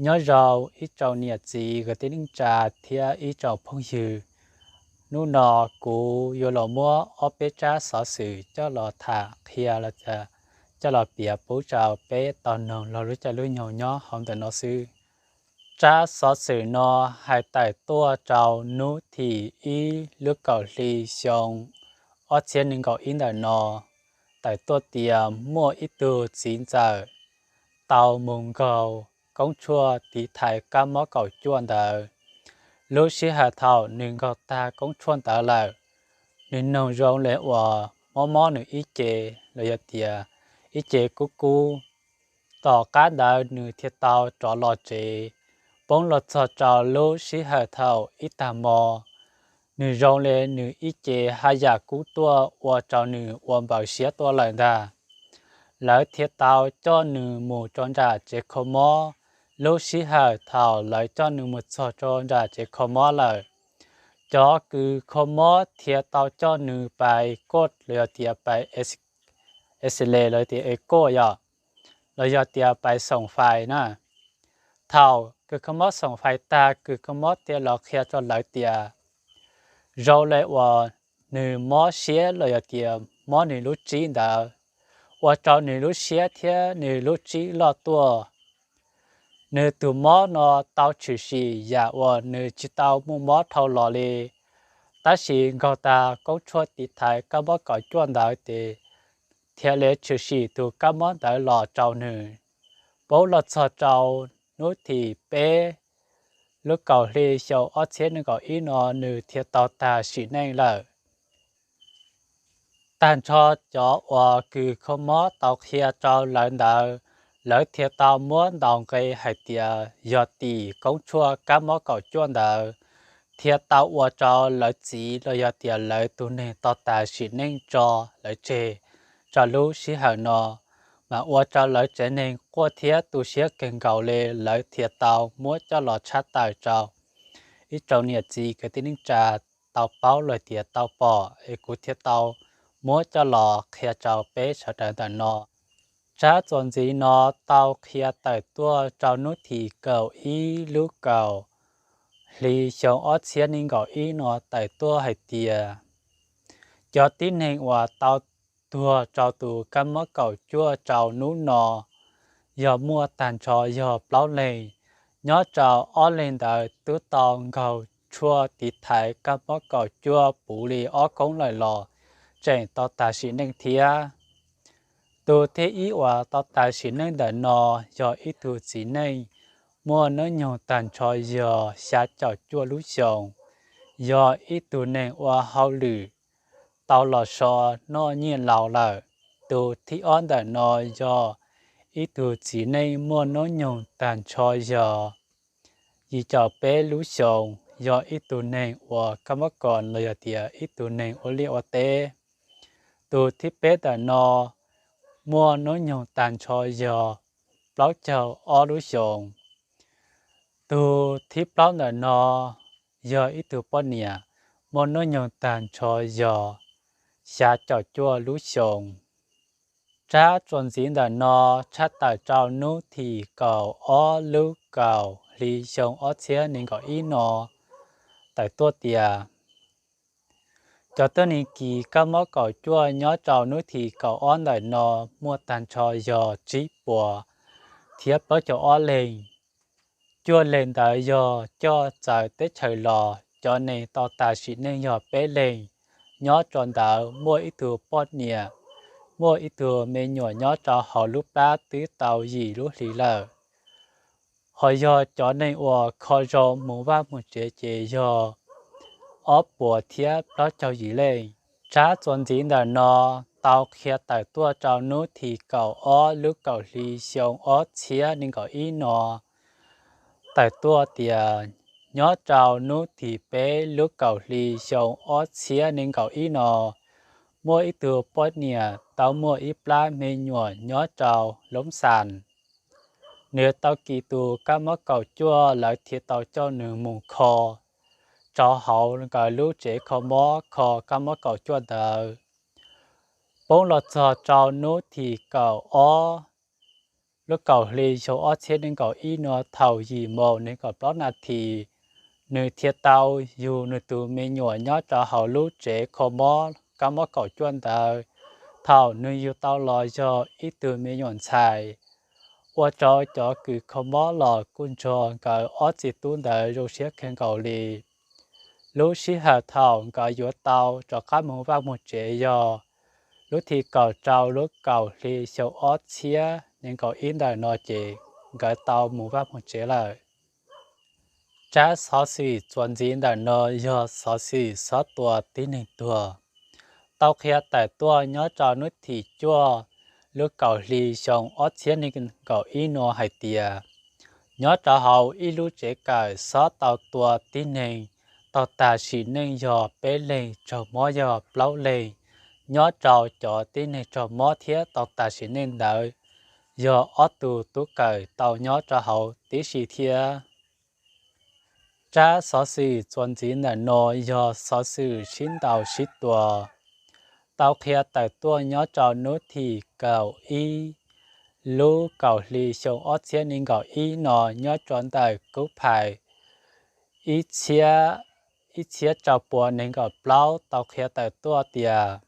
Nyob zoo ib tsoom niam txiv kwv tij neej tsa thiab ib tsoom phooj ywg. Hnub no kuv yuav los muab ob peb tsab xov xwm coj los tham qhia los, coj los piav pub rau peb tau noog log lub caij lub nyoog nyob hauv ntawm no xwb. Tsab xov xwm no hais tawm tuaj rau hnub thim ib lub kaum hli xyoo ob txhiab nees nkaum ib ntawm no, tawm tuaj tias muaj ib tug txiv ntxawm tau mus nkaug koob tshuaj tiv thaiv kab mob kaum cuaj ntawd. Lub sij hawm thaum nws nkaug tag koob tshuaj ntawd lawm, nws noog zoo li uas mob mob nws ib ce los yog tias ib ce kub kub. Tom qab ntawd nws thiaj tau rov los tsev. Poob los txog rau lub sij hawm thaum ib tag hmo, nws zoo li nws ib ce haj yam kub tuaj ua rau nws ua npaws siab tuaj lawm ntag. Lawv thiaj tau coj nws mus rau nram tsev kho mob. Lub sij hawm thaum lawv coj nws mus txog rau nram tsev kho mob lawm, cov kws kho mob thiaj tau coj nws pais koj los yog tias pais X-ray los tias echo yog, los yog tias pais xoom fais na. Thaum kws kho mob xoom fais tag, kws kho mob thiaj los qhia rau lawv tias zoo li uas nws mob siab los yog tias mob nws lub tsib ntawd, ua rau nws lub siab thiab nws lub tsib loj tuaj. Nws tus mob no tau tshwm sim yam uas nws tsis tau muaj mob dhau los li, tab sis nkaug tag koob tshuaj tiv thaiv kab mob kaum cuaj ntawd ces thiaj li tshwm sim tus kab mob ntawd los rau nws. Poob los txog rau hnub thim peb lub kaum hli xyoo ob txhiab nees nkaum ib no, nws thiaj tau tag sim neej lawm. Tag nrho cov uas kws kho mob tau qhia rau lawv ntawd, lawv thiaj tau muab ntaus nqe hais tias yog tim koob tshuaj kab mob kaum cuaj ntawd thiaj tau ua rau lawv txiv los yog tias lawv tus neeg tau tas sim neej tso lawv tseg rau lub sij hawm no, mas ua rau lawv tsev neeg quaj thiab tu siab kawg nkaus li. Lawv thiaj tau muab coj los tshaj tawm rau ib tsoom niam txiv kwv tij neej tsa tau paub los tias tau pom, es kuv thiaj tau muab coj los qhia rau peb sawv daws ntawm no. Tsab txuas ntxiv no tau qhia tawm tuaj rau hnub thim kaum ib lub kaum hli xyoo ob txhiab nees nkaum ib no tawm tuaj hais tias cov tib neeg uas tau tuag rau tus kab mob kaum cuaj rau hnub no yog muaj tag nrho yog plaub leeg, nyob rau ob leeg ntawd twb tau nkaug tshuaj tiv thaiv kab mob kaum cuaj puv li ob koob lawm los tseem tau tas sim neej thiab. Tus thib ib uas tau tas sim neej ntawm no yog ib tug txiv neej muaj hnub nyoog tag nrho yog xya caum cuaj lub xyoos, yog ib tug neeg ua hauj lwm tau los so noj nyiaj laus lawm. Tus thib ob ntawm no yog ib tug txiv neej muaj hnub nyoog tag nrho yog yim caum peb lub xyoos, yog ib tug neeg uas kab mob kos los yog tias ib tug neeg ua liaj ua teb. Tus thib peb ntawm no muaj hnub nyoog tag nrho yog plaub caug ob lub xyoos. Tus thib plaub ntawm no yog ib tug poj niam muaj hnub nyoog tag nrho yog xya caum cuaj lub xyoos. Tsab txuas ntxiv ntawm no tshaj tawm rau hnub thim kaum ob lub kaum hli xyoo ob txhiab nees nkaum ib no tawm tuaj tias cov tuab neeg kis kab mob kaum cuaj nyob rau hnub thim kaum ob ntawm no muaj tag nrho yog tsib puas thiab plaub caug ob leeg. Cuaj leeg ntawd yog coj txawv teb chaws los, cov neeg tau tas sim neej yog peb leeg. Nyob rau ntawd muaj ib tug poj niam, muaj ib tug me nyuam nyob rau hauv lub plab twb tau yim lub hlis lawm. Ho yog cov neeg uas kho zoo mus vaj mus tsev ces yog ob puas thiab plaub caug yim leej. Tsab txuas ntxiv ntawm no tau qhia tawm tuaj rau hnub thim kaum ob lub kaum hli xyoo ob txhiab nees nkaum ib no tawm tuaj tias nyob rau hnub thim peb lub kaum hli xyoo ob txhiab nees nkaum ib no, muaj ib tug poj niam tau muaj ib plab me nyuam nyob rau Loob Xas. Nws tau kis tus kab mob kaum cuaj, lawv thiaj tau coj nws mus kho rau hauv nkawd lub tsev kho mob kho kab mob kaum cuaj ntawd. Poob los txog rau hnub thim kaum ob lub kaum hli xyoo ob txhiab nees nkaum ib no thaum yim moos nees nkaum plaub nas this, nws thiaj tau yug nws tus me nyuam nyob rau hauv lub tsev kho mob kab mob kaum cuaj ntawd. Thaum nws yug tau los yog ib tug me nyuam ntxhais, ua rau cov kws kho mob los kuj nrog nkawd ob txiv tub ntawd zoo siab kawg nkaus li. Lub sij hawm thaum nkawd yuav tau rov qab mus vaj mus tsev yog lub thib kaum rau lub kaum hli xyoo ob txhiab nees nkaum ib ntawm no ces nkawd tau mus vaj mus tsev lawm. Tsab xov xwm txuas ntxiv ntawm no yog xov xwm xob tua tib neeg tuag. Tau qhia tawm tuaj nyob rau hnub thib cuaj lub kaum hli xyoo ob txhiab nees nkaum ib no hais tias, nyob rau hauv ib lub tsev kawm xob tau tua tib neeg tau tas sim neej yog peb leeg, raug mob yog plaub leeg. Nyob rau cov tib neeg raug mob thiab tau tas sim neej ntawd yog ob tug tub kawm tau nyob rau hauv tib si thiab. Tsab xov xwm txuas ntxiv ntawm no yog xov xwm sib ntaus sib tua. Tau qhia tawm tuaj nyob rau hnub thib kaum ib lub kaum hli xyoo ob txhiab nees nkaum ib no nyob rau ntawm kub phais ib txhiab rau pua nees nkaum plaub tau qhia tawm tuaj tias,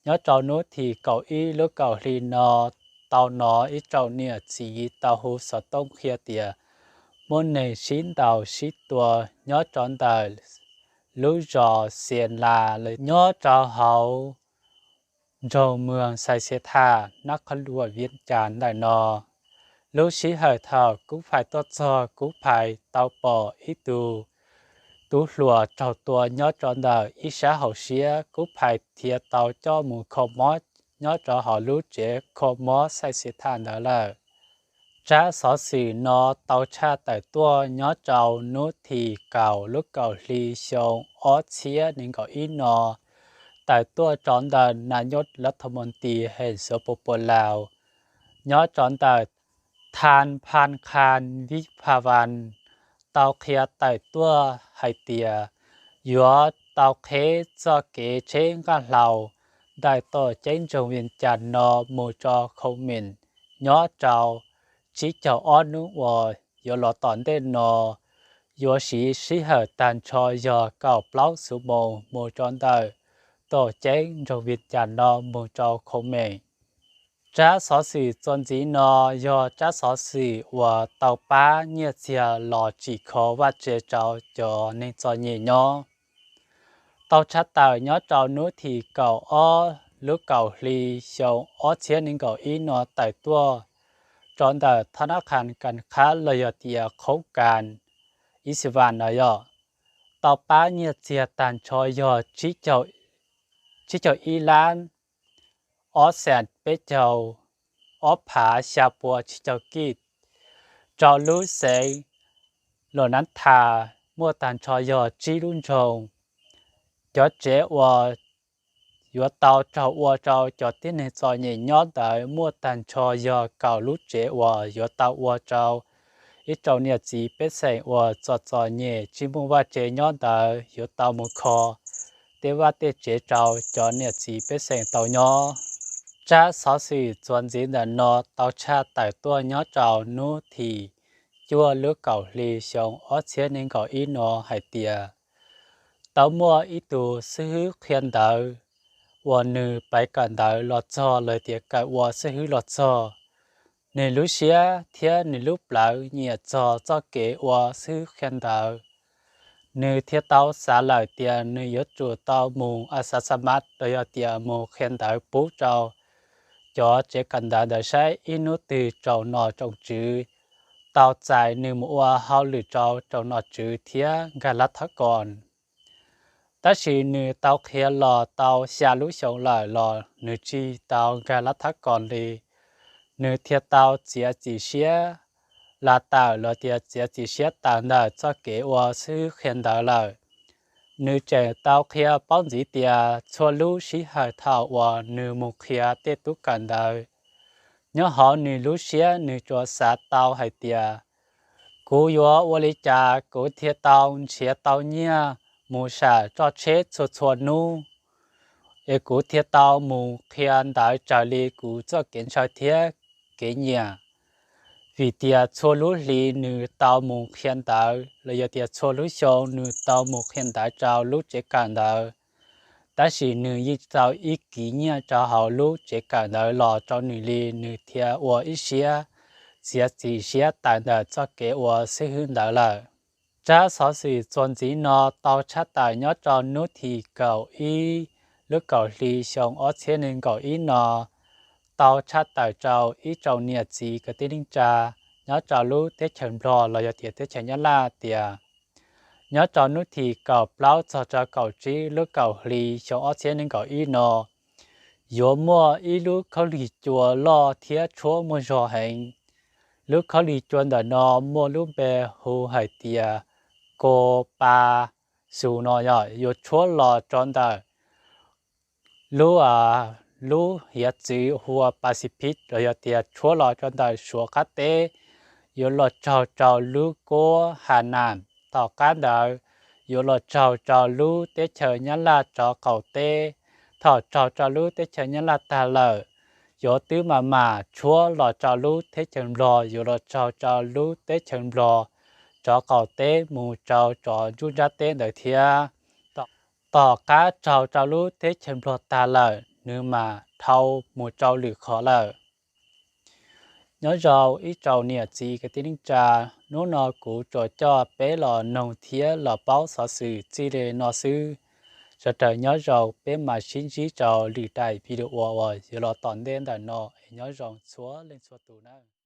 nyob rau hnub thib kaum ib lub kaum hli no tau hnov ib tsoom niam txiv tau hu xov tooj qhia tias muaj neeg sib ntaus sib tua nyob rau ntawm lub zos Xias Las nyob rau hauv nroog Muas Xais Xes Thas, nab qhab luam Vias Cas ntawm no. Lub sij hawm thaum kub phais tuaj txog, kub phais tau pom ib tug tub hluas raug tua nyob rau ntawm ib sab hauv siab, kub phais thiaj tau coj mus kho mob nyob rau hauv lub tsev kho mob Xais Xes Thas ntawd lawm. Tsab xov xwm no tau tshaj tawm tuaj nyob rau hnub thib kaum lub kaum hli xyoo ob txhiab nees nkaum ib no, tawm tuaj rau ntawm nas nyoj lav thos mos tis hev xuav pus puas laus nyob rau ntawm Thas Phas Khas Vib Phas Vas tau qhia tawm tuaj hais tias, yuav tau qheb txoj kev tsheb nqaj hlau ntawm tom ceeb nroog Vias Cas no mus rau Khau Meem nyob rau tsib caug ob hnub uas yuav los tom ntej no, yuav siv sij hawm tag nrho yog kaum plaub xuv moos mus rau ntawm tom ceeb nroog Vias Cas no mus rau Khau Meem. Tsab xov xwm txuas ntxiv no yog tsab xov xwm uas tau pab nyiaj txiag los tsim kho vaj tse rau cov neeg txom nyem nyob. Tau tshaj tawm nyob rau hnub thib kaum ob lub kaum hli xyoo ob txhiab nees nkaum ib no tawm tuaj rau ntawm thab nab qhas Kas Qhab los yog tias qhoob kas Ib Xis Vas no yog tau pab nyiaj txiag tag nrho yog tsib caug ib lab ob xees peb caug ob phav xya pua tsib caug kij rau lub xeev Los Nab Thas muaj tag nrho yog tsib lub nroog. Cov tsev uas yuav tau raug ua rau cov tib neeg txom nyem nyob ntawd muaj tag nrho yog kaum lub tsev uas yuav tau ua rau ib rau niam txiv pej xeem uas txom txom nyem tsis muaj vaj tsev nyob ntawd yuav tau mus kho tej vaj tej tsev rau cov niam txiv pej xeem tau nyob. Tsab xov xwm txuas ntxiv ntawm no tau tshaj tawm tuaj nyob rau hnub thib cuaj lub kaum hli xyoo ob txhiab nees nkaum ib no hais tias tau muaj ib tug xib hwb qhia ntawv uas nws pib kawm ntawv los txog los tias kawm ua xib hwb los txog. Nws lub siab thiab nws lub plawv nyiam txog txoj kev ua xib hwb qhia ntawv. Nws thiaj tau xav lawm tias nws yuav tsum tau mus a xa xa mas los yog tias mus qhia ntawv pub rau cov tsev kawm ntawv ntawd saib ib hnub twg tsoom nom tsoom tswv tau txais nws mus ua hauj lwm rau tsoom nom tswv thiab nkag lab thab kom. Tab sis nws tau qhia los tau xya lub xyoo lawm los nws tsis tau nkag lab thab kom li. Nws thiaj tau txiav txim siab la tawm los tias txiav txim siab tawm ntawm txoj kev ua xib hwb qhia ntawv lawm. Nws tseem tau qhia paub ntxiv tias txhua lub sij hawm thaum uas nws mus qhia tej tub kawm ntawv, nyob hauv nws lub siab nws tsuas xav tau hais tias kuv yuav ua li cas kuv thiaj tau nrhiav tau nyiaj mus sam roj tsheb txhua txhua hnub, es kuv thiaj tau mus qhia ntawv raws li kuv txoj kev ntshaw thiab kev nyiam. Vim tias txhua lub hli nws tau mus qhia ntawv los yog tias txhua lub xyoo nws tau mus qhia ntawv rau lub tsev kawm ntawv, tab sis nws yeej tau ib kiv nyiaj rau hauv lub tsev kawm ntawv los rau nws li, nws thiaj ua ib siab txiav txim siab tawm ntawm txoj kev ua xib hwb ntawd lawm. Tsab xov xwm txuas ntxiv no tau tshaj tawm nyob rau hnub tim kaum ib lub kaum hli xyoo ob txhiab nees nkaum ib no, tau tshaj tawm rau ib tsoom niam txiv kwv tij neej tsa nyob rau lub teb chaws Nplog los yog tias teb chaws Nyab Laj tias, nyob rau hnub tim kaum plaub txog rau kaum tsib lub kaum hli xyoo ob txhiab nees nkaum ib no, yuav muaj ib lub khaub lig cua loj thiab tshuab muaj zog heev. Lub khaub lig cua ntawm no muaj lub npe hu hais tias Ko Pa Xus no yog yuav tshuab los rau ntawm lub, lub hiav txwv hu ua Pacific los yog tias tshuab los rau ntawm Suav qab teb, yuav los raug rau lub kuab Has Nas. Tom qab ntawd yuav los raug rau lub teb chaws Nyab Laj rov qaum teb. Thaum raug rau lub teb chaws Nyab Laj tag lawm, yuav twb mam mam tshuab los rau lub teb chaws Nplog, yuav los raug rau lub teb chaws Nplog rov qaum teb mus rau cov nruab nrab teb ntawd thiab. Tom qab raug rau lub teb chaws Nplog tag lawm, nws mam dhau mus rau lwm qhov lawm. Nyob zoo ib tsoom niam txiv kwv tij neej tsa, hnub no kuv tsuas coj peb los noog thiab los paub xov xwm txij li no xwb. Sawv daws nyob zoo, peb mam sib ntsib rau lwm daim video uas yuav los tom ntej ntawm no, es nyob zoo txhua leej txhua tus nawb.